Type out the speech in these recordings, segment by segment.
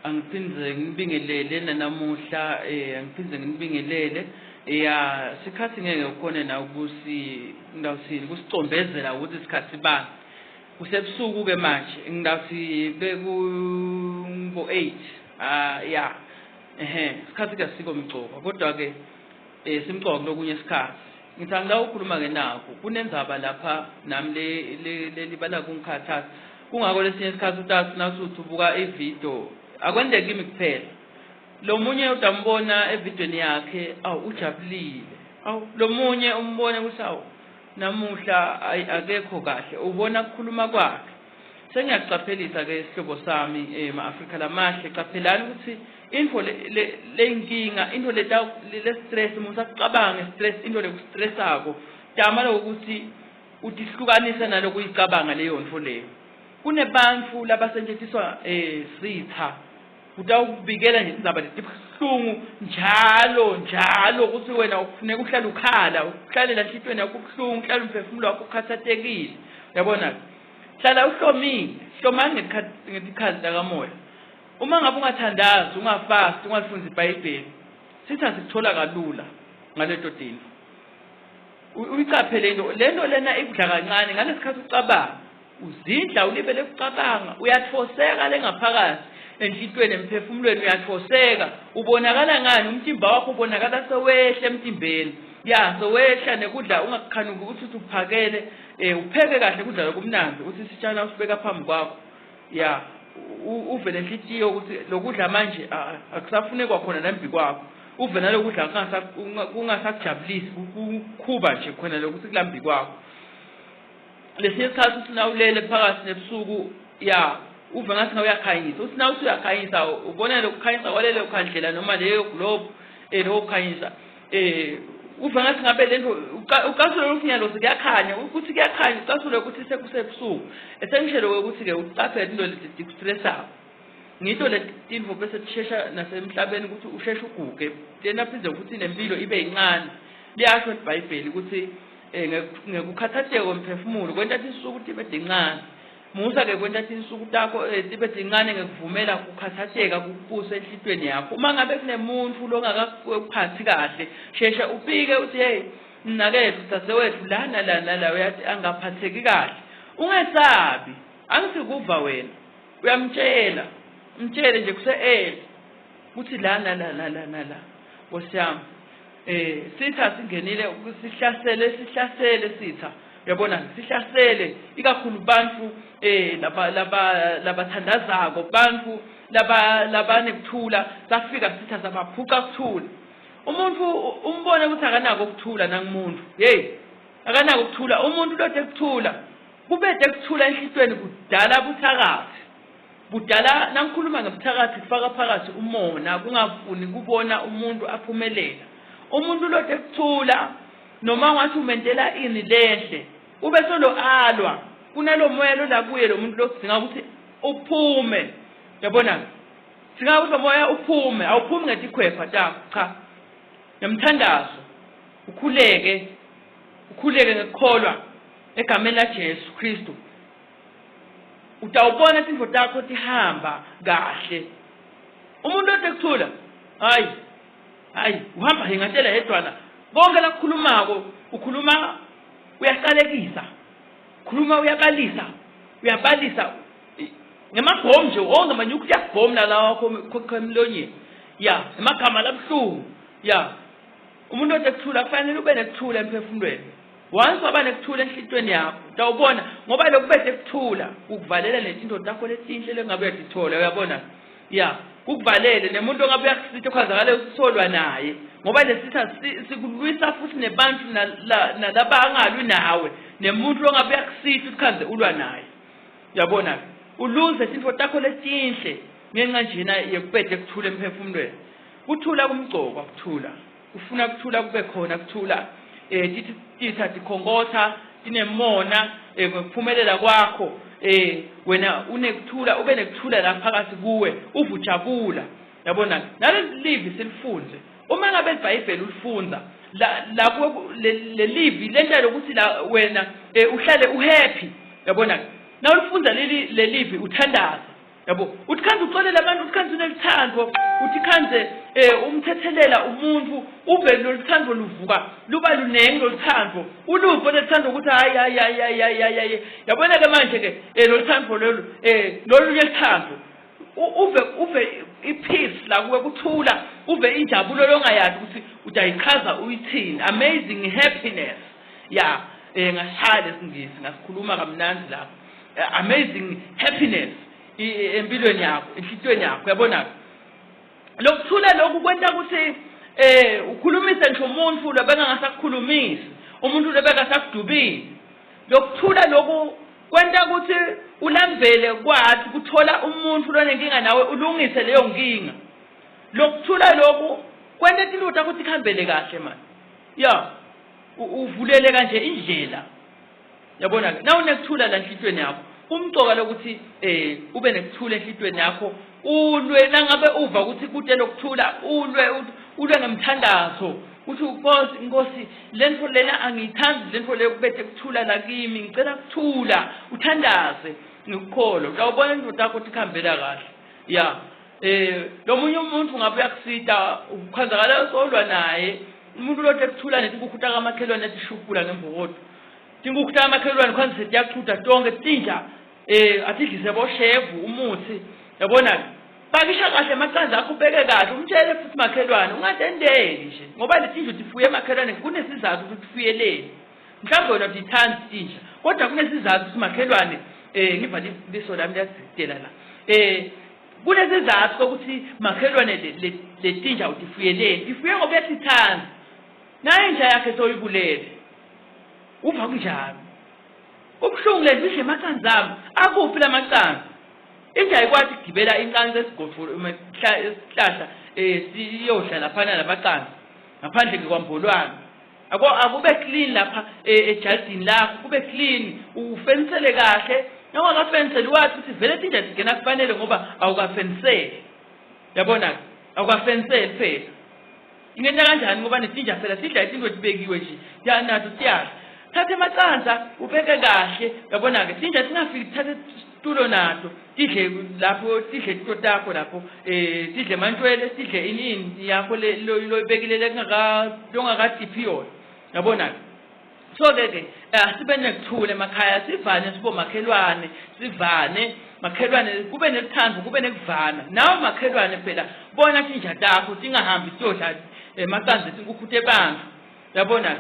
Angiphindze nginibingelele nanamuhla eh angiphindze nginibingelele. Ya sikhathi ngeke ukhone na ukusi ngawuthini kusicombezela ukuthi sikhathi bani. Kusebusuku ke manje ngawuthi beku ngo 8. Ah ya. Ehhe isikhathi ke siko mcoka kodwa ke eh simcoka kulokunye isikhathi. Ngithi angilawukhuluma ke nakho kunendzaba lapha nami le lelibala kungikhathaza. Kungako lesinye isikhathi utathi nawusuthi ubuka ividiyo akwendeki kimi kuphela. Lo munye utambona evidweni yakhe awu ujabulile. Awu lo munye umbone ukuthi awu namuhla akekho kahle ubona ukukhuluma kwakhe. Sengiyakucaphelisa ke isihlobo sami eh, ma-Afrika lamahle caphelani ukuthi intfo leyinkinga intfo le-stress umuntu akucabange stress intfo lekustressako tama lokuthi utihlukanise nalokuyicabanga leyo ntfo leyo kunebantfu labasetjentiswa eh sitha utawukubikela nje indzaba letibuhlungu njalo njalo ukuthi wena ufuneka uhlale ukhala uhlalela enhlitiyweni yakho ubuhlungu uhlale umphefumulo wakho ukhathatekile uyabona hlala uhlomile hlomani ngetikhathi takamoya uma ngabe ungathandazi ungafasti ungalifundzi ibhayibheli sitha sikuthola kalula ngaleto tintfo uyicaphele into le nto lena ikudla kancane ngalesikhathi ucabanga uzindla ulibele kucabanga uyathoseka lengaphakathi enhlitweni emphefumulweni uyathoseka ubonakala ngani umtimba wakho ubonakala sewehle emtimbeni ya sewehla nekudla ungakukhanuki ukuthi uthi uphakele um upheke kahle kudla lokumnandi uthi sitshana usibeka phambi kwakho ya uve lenhlitiyo ukuthi lokudla manje akusafunekwa khona nambi kwakho uve nalokudla kungasakujabulisi kukhuba nje khona lokuthi kulambi kwakho lesinye isikhathi uthi nawulele phakathi nebusuku ya uve ngathi nga uyakhanyisa uthi na usuyakhanyisa ubona lokukhanyisa kwalelo khandlela noma leyo globe eh lokukhanyisa eh uve ngathi ngabe lento ucasule ukuthi nyalo sekuyakhanya ukuthi kuyakhanya ucasule ukuthi sekusebusuku esengishelo ukuthi ke uqaphele into leti tikustressako ngito le tintfo bese tishesha nasemhlabeni ukuthi usheshe uguge lena phinde ukuthi nempilo ibe yincane liyasho libhayibheli ukuthi eh, ngekukhathateka komphefumulo kwenta tinsuku tibe tincane Musa-ke kwenta tinsuku takho eh, tibe tincane ngekuvumela kukhathateka kukubusa enhlitiyweni yakho. Uma ngabe kunemuntfu longakakuphathi kahle, shesha ubike uthi hey mnaketfu dzadzewetfu la nala nala uyathi angaphatheki kahle. Ungesabi, angisikuva wena. Uyamtshela, mtshele nje kuse-early kuthi la nala nala nala. Nkosi yami. Eh sitha singenile sihlasele sihlasele sitha uyabona sihlasele ikakhulu bantu eh laba laba labathandazako bantu laba labanekuthula safika sitha sabaphuca kuthula umuntu umbone ukuthi akanako ukuthula nangumuntu hey akanako ukuthula umuntu lode kuthula kubede kuthula enhlitweni kudala buthakathi Budala nangikhuluma ngebuthakathi kufaka phakathi umona kungafuni kubona umuntu aphumelela. Umuntu lode kuthula noma ungathi umentela ini lehle ube solo alwa kunalo moya lo la kuye lo muntu lokudinga ukuthi uphume yabona singa ukuthi lo moya uphume awuphumi ngetikhwepha takho cha ngemthandazo ukhuleke ukhuleke ngekukholwa egameni laJesu Kristu utawubona tintfo takho tihamba kahle umuntu othi kuthula hayi hayi uhamba hingatshela yedwana konke lakukhulumako ukhuluma uyaqalekisa khuluma uyabalisa uyabalisa ngemabhomu nje wonke manyukuya bhomu nalawa khokha emlonyeni ya emagama labuhlungu ya umuntu othi kuthula kufanele ube nekuthula emphefumulweni once waba nekuthula enhlitweni yakho utawubona ngoba lokubede kuthula kukuvalela netinto takho letinhle lengabe uyatithola uyabona ya kukuvalele nemuntu ongabe uyakusitha ukhazakale usitholwa naye ngoba lesitha sikulwisa futhi nebantu nalabangalwi nawe nemuntu ongabe uyakusitha usikhanze ulwa naye uyabona uluze tintfo takho letinhle ngenxa njena yekubede kuthula emphefumulweni kuthula kumgcokwa kuthula ufuna kuthula kube khona kuthula eh tithi titha tikhonkotha tinemona eh ngokuphumelela kwakho eh wena unekuthula ube nekuthula la phakathi kuwe uvujabula yabona naleli livi silifunze uma ngabe iBhayibheli ulifundza la la lelivi lento lokuthi la wena eh, uhlale uhappy yabona nawulifundza leli lelivi uthandaza. Yabo, uthi khanze uxolela abantu, uthi khanze unelithando, uthi khanze umthethelela umuntu, uve loluthando luvuka, luba lunengi loluthando, uluvo loluthando ukuthi hayi hayi hayi hayi hayi hayi hayi. Yabona ke manje ke loluthando lolu lolunye luthando uve uve ipeace la kuwe kuthula, uve injabulo longayazi ukuthi udayichaza uyithini, amazing happiness. Ya, ngasishaya lesingisi ngasikhuluma kamnandi lapho. Amazing happiness empilweni yakho, enhlitiyweni yakho, uyabona lokuthula lokhu kwenta ukuthi ukhulumise ngisho umuntu lobengangasakukhulumisi, umuntu lobengasakudubile. Lokuthula lokhu kwenta ukuthi ulambele kwathi kuthola umuntu lonenkinga nawe ulungise leyo nkinga. Lokuthula lokhu kwenta tinto takho tikhambele kahle mani. Ya, uvulele kanje indlela. Yabona ke, nawunekuthula la enhlitiyweni yakho, kumcoka lokuthi ube nekuthula enhlitiyweni yakho, ulwe nangabe uva ukuthi kute lokuthula, ulwe ulwe ngemthandazo. Uthi Nkosi, Nkosi, lento lena angiyithandi, lento leyo kubethe kuthula la kimi, ngicela kuthula, uthandaze ngikukholwa. Utawubona indoda yakho ukuthi ikhambela kahle. Ya. Lomunye umuntu ngabe uyakusita, ukhanzakala solwa naye. Umuntu lothe kuthula netinkukhu takamakhelwane etishukula ngembokodo. Tinkukhu takamakhelwane khanze setiyachuda tonke tinja atidlise boshevu umuthi. Yabona ke? Pakisha kahle amaqanda akho ubeke kahle, umtshele futhi makhelwane ungatendeli nje ngoba letinja utifuye makhelwane kunesizathu ukuthi utifuyeleni. Mhlawumbe wena utithandi tinja kodwa kunesizathu ukuthi makhelwane ngiva liso lami liyazidela la. Kunesizathu sokuthi makhelwane letinja utifuyeleni, tifuye ngoba uyatithanda. Naye inja yakhe soyibulele. Uva kunjalo. Kubuhlungu lento idle emaqanza ami. Akuphi lamaqanza? Inja ayikwazi ukugibela inqansa esigodvo esihlahla siyodla laphana lamaqanza ngaphandle ke kwambolwane. Ako akube clean lapha ejardini lakho, kube clean, ufensele kahle. Noma ungakafenseli wathi ukuthi vele tinja zingena kufanele ngoba awukafenseli. Yabona ke? Awukafenseli phela. Ingena kanjani ngoba netinja phela sidla izinto etibekiwe nje. Ya nazo tiyadla. Thatha emaqanza ubeke kahle. Yabona ke tinja tingafiki thathe isitulo nato tidle lapho, tidle tito takho lapho, tidle emantshwele, tidle ini ini yakho le loyibekile lekungaka longakadiphi yona. Yabona ke? So ke ke asibe nekuthula emakhaya, sivane sibomakhelwane, sivane makhelwane, kube nekuthando, kube nekuvana. Nawe makhelwane phela bona tinja takho tingahambi tiyodla emaqanza etinkukhu tebantu. Yabona?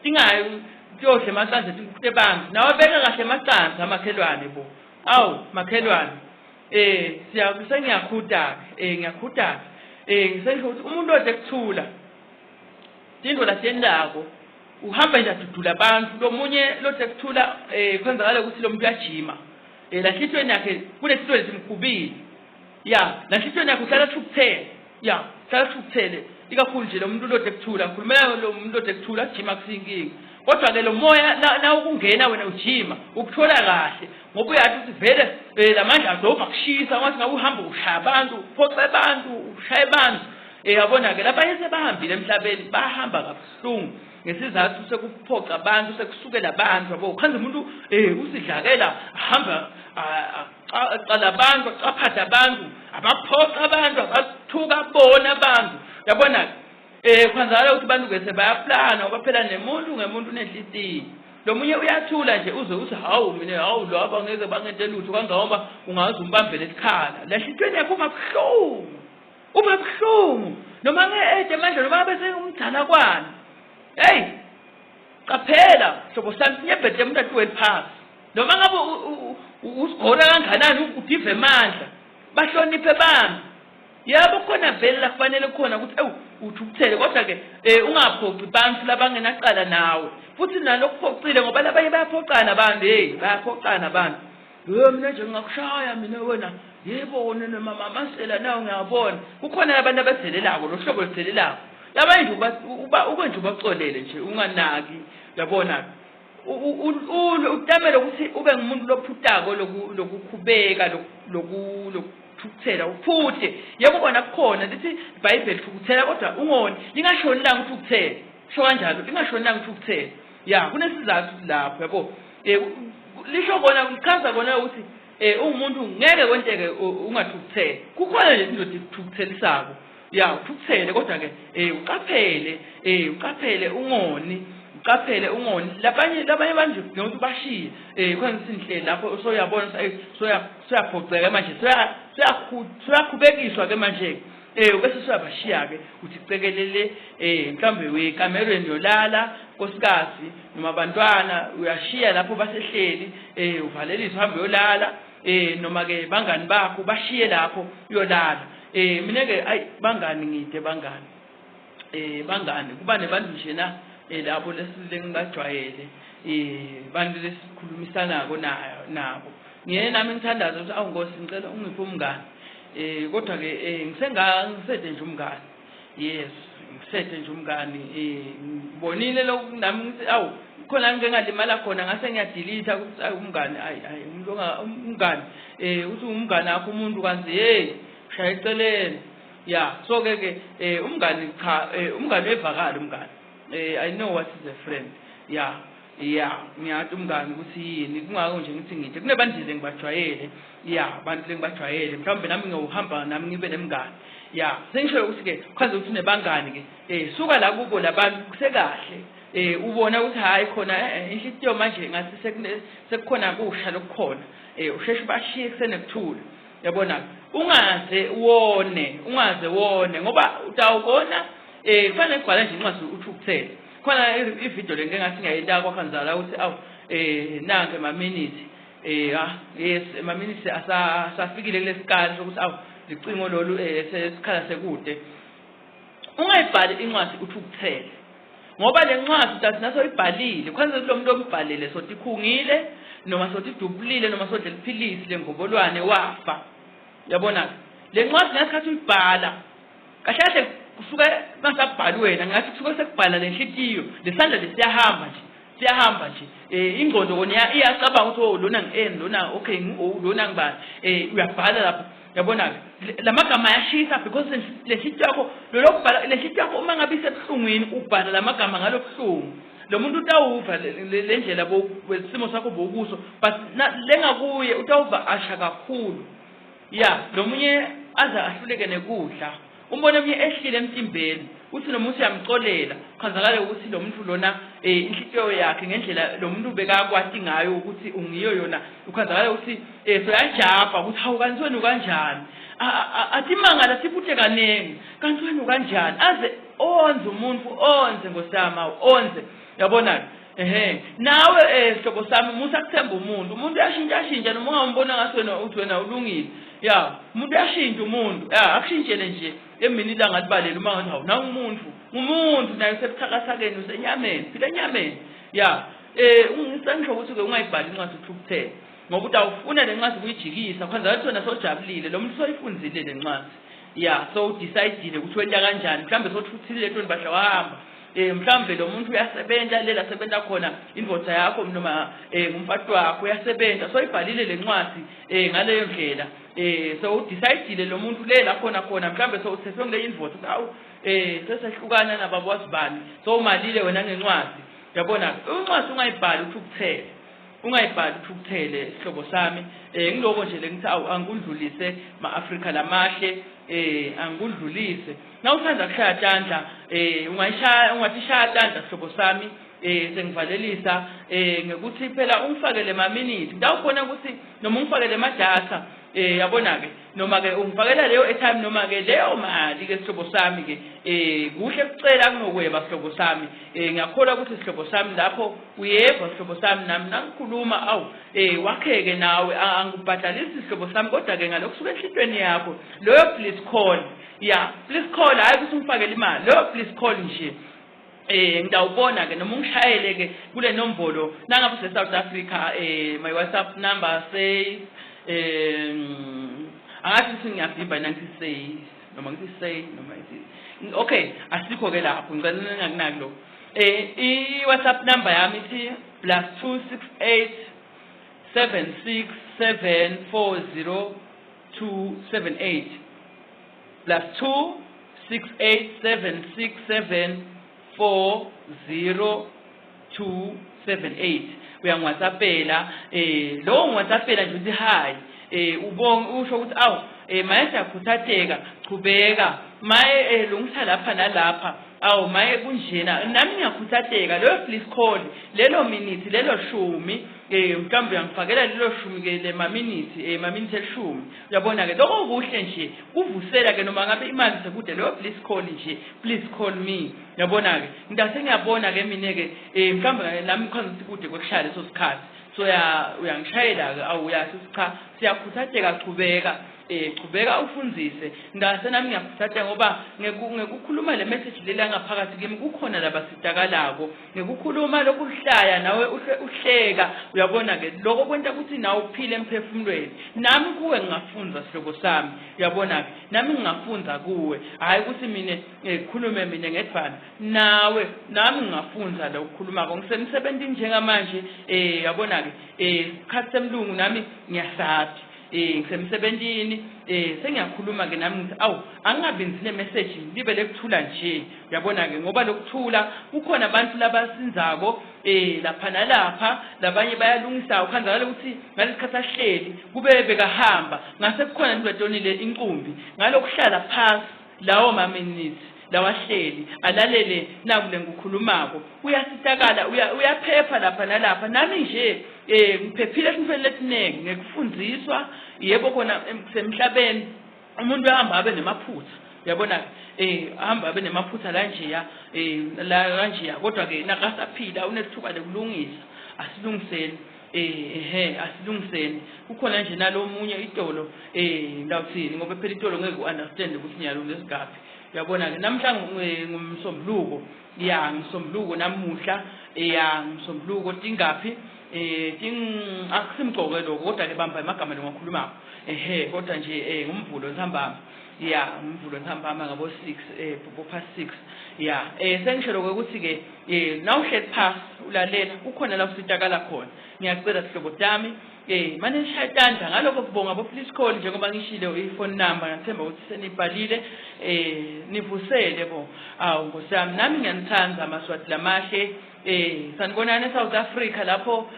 Tingayi tiyodla emaqanza etinkukhu tebantu. Nawe beka kahle emaqanza amakhelwane bo. Awu makhelwane, siya sengiyakhuta ke, ngiyakhuta ke. Ngisengisho ukuthi umuntu ode kuthula tintfo latentako uhamba nje adudula abantu. Lomunye lothe kuthula kwenzakala ukuthi lo muntu uyajima, la nhlitiyweni yakhe kunesinto lesimkhubile. Ya, la nhlitiyweni yakhe uhlala athukuthele. Ya, uhlala athukuthele ikakhulu nje lo muntu lothe kuthula, ngikhulumela lo muntu lothe kuthula, ajima kusinkinga. Kodwa ke lo moya na ukungena wena ujima ukuthola kahle ngoba uyathi ukuthi vele lamandla adobha kushisa, ngathi ngabe uhamba ushaya abantu, uphoxe abantu, ushaye abantu. Yabona ke labanye sebahambile emhlabeni, bahamba kabuhlungu ngesizathu sekuphoxa abantu, sekusukela abantu. Yabo, khanze umuntu usidlakela ahamba aqala abantu, acaphatha abantu, abaphoxa abantu, abathuka bona abantu. Yabona ke kwanzakala ukuthi abantu ke sebayaplana ngoba phela nemuntu ngemuntu unenhliziyo. Lo munye uyathula nje uze uthi hawu mina hawu lo abangeke bangente lutho kangangoba ungaze umbambele isikhala. La nhlitiyweni yakho uba buhlungu. Uba buhlungu noma nge-ede manje noma abe sengumdala kwani. Hey, qaphela hlobo sami sinyebhede umuntu atuweli phasi. Noma ngabe usigona kanganani udive amandla, bahloniphe bami. Yebo khona vele la kufanele khona ukuthi ewu uthukuthele, kodwa ke ungaphoqi bantu labangenacala nawe. Futhi nalokuphoqile ngoba labanye bayaphoqana abantu, hey bayaphoqana abantu. Yebo mina nje ngingakushaya mina wena. Yebo wena mama masela nawe ngiyabona. Kukhona abantu abadelelako, lo hlobo oludelelako. Labanye nje uba ukwenje ubaxolele nje unganaki, uyabona. Utamele ukuthi ube ngumuntu lophutako lokukhubeka lokuthukuthela uphuthe. Yebo kona kukhona lithi iBhayibheli thukuthela kodwa ungoni, lingashoni ilanga uthukuthele. Sho kanjalo, lingashoni ilanga uthukuthele. Ya, kunesizathu lapho yabo. Lisho kona lichaza kona ukuthi Uwumuntu ngeke kwenteke ungathukutheli. Kukhona nje into ethukuthelisako. Ya, uthukuthele kodwa ke uqaphele, uqaphele ungoni, uqaphele ungoni. Labanye labanye abantu nje ukuthi bashiye. Khona isinhle lapho soyabona soyaphoxeka manje, soyakhubekiswa ke manje. Bese soyabashiya ke uthi cekelele mhlawumbe uyekamerweni yolala nkosikazi noma abantwana uyashiya lapho basehleli, uvalelise uhambe uyolala, noma ke bangani bakho bashiye lapho uyolala. Mina ke ayi bangani ngide bangani. Bangani kuba nebantu nje na labo lesingibajwayele, bantu lesikhulumisanako nabo. Ngiye nami ngithandaza ukuthi awu Nkosi ngicela ungiphe umngani. Kodwa ke ngisenga ngisede nje umngani. Yes, ngisede nje umngani. Ngibonile lokhu nami ngithi awu khona ngike ngalimala khona ngase ngiyadelete ukuthi ayi umngani, ayi ayi umuntu umngani, uthi umngani wakho umuntu kanti hey shaya eceleni. Yeah, so ke ke umngani cha, umngani uyevakala umngani. I know what is a friend. Yeah. Yeah, ngiyathi umngani ukuthi yini, kungako nje ngithi ngide kunebandile ngibajwayele. Yeah, abantu lengibajwayele mhlawumbe nami ngiyowuhamba nami ngibe nemngani. Yeah, sengisho ukuthi ke khaze ukuthi unebangani ke, suka la kubo labantu kusekahle. Ubona ukuthi hayi khona inhliziyo manje ngathi sekukhona kusha lokukhona. Usheshe bashiye kusenekuthula. Yabona, ungaze wone, ungaze wone ngoba utawubona kufanele kugcwale nje incwadi uthukuthele. Khona ivideo le ngeke ngathi ngiyayenta kwakhanzala ukuthi awu nanke ema-minutes, ah yes, ema-minutes asafikile kulesikali sokuthi awu licingo lolu, sesikhala sekude. Ungayibhali incwadi uthukuthele ngoba le ncwadi utathi nasoyibhalile kwanze lo muntu ombhalele sotikhungile noma sotidubulile noma sodla liphilisi lengobolwane wafa. Yabona le ncwadi ngesikhathi uyibhala kahle kahle kusuke masabhali wena, ngathi kusuke sekubhala le nhliziyo, lesandla lesiyahamba nje, siyahamba nje. Ingqondo kona iyacabanga ukuthi oh lona ngi-N, lona okay ngi-O, lona ngibani, uyabhala lapho. Yabona lamagama ayashisa because le nhliziyo yakho lolokubhala le nhliziyo yakho uma ngabe isebuhlungwini ubhala lamagama ngalobuhlungu. Lo muntu utawuva le ndlela isimo sakho bokuso, but lengakuye utawuva asha kakhulu. Ya, lo munye aze ahluleke nekudla. Umbone omunye ehlile emtimbeni, uthi noma uthi uyamcolela, khonzakale ukuthi lo muntu lona inhliziyo yakhe ngendlela lo muntu bekakwati ngayo ukuthi ungiyo yona, ukhonzakale ukuthi soyajabha ukuthi hawu kanti wena ukanjani. Athi mangala sibuthe kaningi, kanti wena ukanjani? Aze onze umuntu, onze ngosama, onze. Yabona ehe nawe sihlobo sami musa kuthemba umuntu. Umuntu uyashintsha shintsha noma ungambona ngathi wena uthi wena ulungile. Ya, umuntu uyashintsha umuntu. Ya, akushintshele nje emini ilanga libalele uma ngathi hawu nawu umuntu. Umuntu naye usebuthakathakeni, usenyameni, phila enyameni. Ya, ngisho ukuthi ke ungayibhali incwadi uthukuthele. Ngoba utawufuna le ncwadi kuyijikisa, kwanza wathi wena sojabulile, lo muntu soyifunzile le ncwadi. Ya, so udecide ukuthi wenta kanjani, mhlambe sothuthile letweni badla wahamba. Mhlambe lo muntu uyasebenza lela sebenza khona indvodza yakho noma ngumfati wakho uyasebenza, so ibhalile le ncwadi ngaleyo ndlela. So udecide lo muntu lela khona khona mhlambe so uthethwe ngale indvodza awu sesehlukana nababa wasibani, so umalile wena ngencwadi. Yabona incwadi ungayibhali uthukuthele, ungayibhali uthukuthele sihlobo sami. Ngiloko nje lengithi awu angikudlulise ma-Afrika lamahle, angikudlulise. Nawuthanda kushaya tandla, ungayishaya, ungathi shaya tandla sihlobo sami. Sengivalelisa ngekuthi phela ungifakele ma-minute, ngitawukhona ukuthi noma ungifakele madatha, yabona ke noma ke ungifakela leyo airtime noma ke leyo mali ke sihlobo sami ke, kuhle kucela kunokweba sihlobo sami. Ngiyakholwa ukuthi sihlobo sami lapho uyeva sihlobo sami nami nangikhuluma awu wakheke nawe, angikubhadalisi sihlobo sami, kodwa ke ngalokhu suka enhlitweni yakho leyo please call. Ya, please call, hayi ukuthi ungifakele imali, leyo please call nje. Ngitawubona ke noma ungishayele ke kule nombolo nangabe use South Africa, my WhatsApp number says, angathi ukuthi ngiyabhibha nangithi says noma ngithi say noma ithi okay, asikho ke lapho, ngicela ningakunaki lokho. I WhatsApp number yami ithi +268 767 40 278, +2 68 767 40 278. Uyangiwhatsappela lowo ngiwhatsappela nje uthi hi, ubonge usho ukuthi awu maye siyakhuthatheka, chubeka maye lungisa lapha nalapha, awu maye kunjena, nami ngiyakhuthatheka. Leyo please call, lelo minute, lelo shumi, mhlawumbe uyangifakela lelo shumi ke, le maminithi, maminithi elishumi, uyabona ke, lokho kuhle nje kuvusela ke noma ngabe imali sekude, leyo please call nje, please call me, uyabona ke. Ngitase ngiyabona ke mina ke, mhlawumbe nami khona ukuthi kude kwekushaya leso sikhathi, so ya uyangishayela ke, awu uyasho ukuthi cha, siyakhuthatheka, chubeka, chubeka ufundzise. Ngase nami ngiyakhuthatheka ngoba ngekukhuluma le message leli ngaphakathi kimi, kukhona labasitakalako ngekukhuluma lokuhlaya nawe uhleka, uyabona ke, lokho kwenta ukuthi nawe uphile emphefumulweni. Nami kuwe ngingafundza, sihlobo sami, uyabona ke, nami ngingafundza kuwe, hhayi ukuthi mina ngikhulume mina ngedvana nawe, nami ngingafundza lo ukukhulumako. Ngisemsebentini njengamanje, yabona ke, isikhathi semlungu nami ngiyasathi ngisemsebentini, sengiyakhuluma ke nami, ngithi awu angingabi ngine message libe lekuthula nje, uyabona ke, ngoba lokuthula kukhona abantu labasinzako lapha nalapha, labanye bayalungisa, ukhanzakala ukuthi ngalesikhathi ahleli kube bekahamba ngase kukhona into etonile incumbi ngalokuhlala phasi lawo ma-minutes lawahleli alalele naku lengikukhulumako, uyasitakala, uyaphepha lapha nalapha. Nami nje ngiphephile esimfeni lesiningi ngekufundziswa, yebo, khona kusemhlabeni umuntu uyahamba abe nemaphutha, uyabona, ahamba abe nemaphutha la njeya, la kanjeya, kodwa ke nakasaphila unethuba lekulungisa. Asilungiseni, ehe, asilungiseni. Kukhona nje nalomunye itolo, ngawuthini, ngoba phela itolo ngeke u-understand ukuthi nyalo lesigaphi, uyabona ke. Namhla ngumsombuluko, ya, ngumsombuluko namuhla, ya, ngumsombuluko, tingaphi? Ting akusimgcoke lokho, kodwa ke bamba emagama lengiwakhulumako, ehe, kodwa nje ngumvulo ntsambama, ya, ngumvulo ntsambama ngabo 6, bo past 6, ya. Sengisho lokho ukuthi ke nawuhleli phasi ulalela, kukhona la usitakala khona. Ngiyacela sihlobo tami, mane nishaya tandla ngalokho kubonga bo please call, njengoba ngishilo i-phone number, ngiyathemba ukuthi senibhalile, nivusele bo. Awu nkosi yami, nami ngiyanithanda Maswati lamahle, sanibonani eSouth Africa lapho,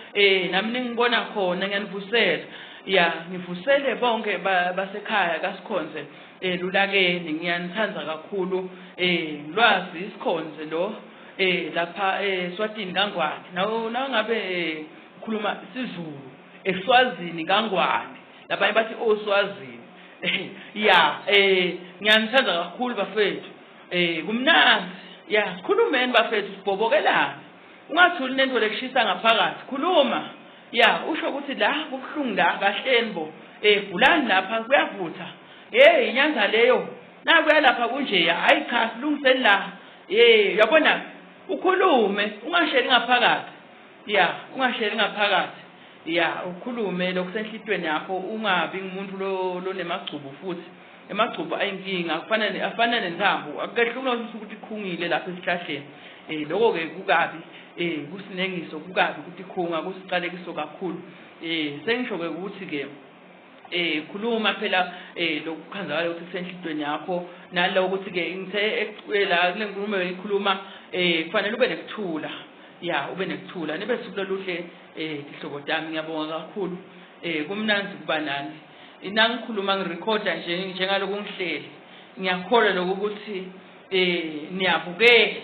nami ningibona khona, ngiyanivusela, ya, ngivusele bonke basekhaya kaSikhonze, lulakeni, ngiyanithanda kakhulu, lwazi isikhonze lo lapha eSwatini kaNgwane, nawo nangabe khuluma isiZulu eSwazini kaNgwane, labanye bathi oSwazini, ya, ngiyanithanda kakhulu bafethu, kumnandi, ya, sikhulumeni bafethu, sibhobokelane, ungathuli nento lekushisa ngaphakathi, khuluma, ya, usho ukuthi la kubuhlungu, la kahleni bo, vulani lapha kuyavutha, hey, inyanza leyo nakuya lapha kunje, hayi cha, silungiseni la, uyabona, ukhulume, ungasheli ngaphakathi, ya, ungasheli ngaphakathi, ya, ukhulume lokusenhlitweni yakho, ungabi ngumuntu lo lonemagcubu, futhi emagcubu ayinkinga, afana afana nentambo, akukehlula ukuthi ikhungile lapha esihlahleni, lokho ke kukabi, kusinengiso, kukabi ukuthi ikhunga kusiqalekiso kakhulu. Sengisho ke ukuthi ke khuluma phela lokukhanzakala ukuthi kusenhlitweni yakho, nalokuthi ukuthi ke ngithe la kule nkulumo ngikhuluma, kufanele ube nekuthula, ya, ube nekuthula. Nibe suku loluhle, tihlobo tami, ngiyabonga kakhulu, kumnandzi kuba nani. Nangikhuluma ngirekhoda nje njengaloku ngihleli, ngiyakholwa lokho ukuthi niyabukela,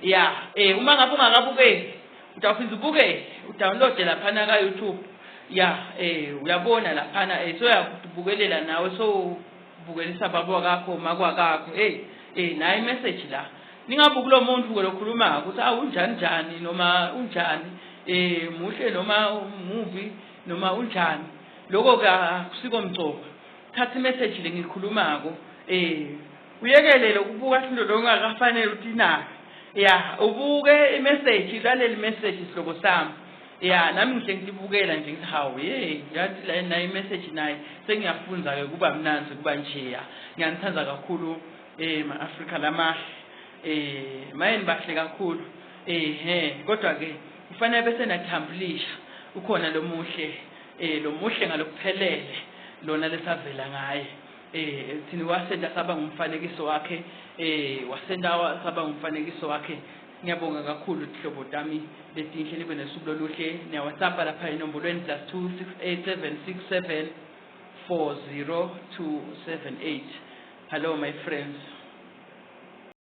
ya, uma ngabe ungakabukeli utawuphinda ubukele, udownload laphana ka YouTube, ya, uyabona laphana, soyakubukelela nawe, so bukelisa baba wakakho, makwakakho, hey, nayi message la. Ningabuki lo muntu ke lokhuluma ukuthi awu unjani njani noma unjani, muhle noma mubi noma unjani, lokho ke akusiko mcoka. Thatha imessage lengikhulumako, uyekele lokubuka into lokungakafanele ukuthi inake, ya, ubuke imessage, ulalele imessage, sihlobo sami, ya. Nami ngihle ngibukela nje, ngithi hawu, hey, yathi la nayo imessage, naye sengiyafunza ke, kuba mnandzi kuba nje, ya. Ngiyanithanda kakhulu, ma-Afrika lamahle, maye nibahle kakhulu, he, kodwa ke kufanele bese nathambulisha ukhona lomuhle, lomuhle ngalokuphelele, lona lesavela ngaye, thina wasenta saba ngumfanekiso wakhe, wasenta saba ngumfanekiso wakhe. Ngiyabonga kakhulu tihlobo tami letinhle, nibe nesuku loluhle. Niya-WhatsApp lapha enombolweni +2 687 67 40278. Hello, my friends.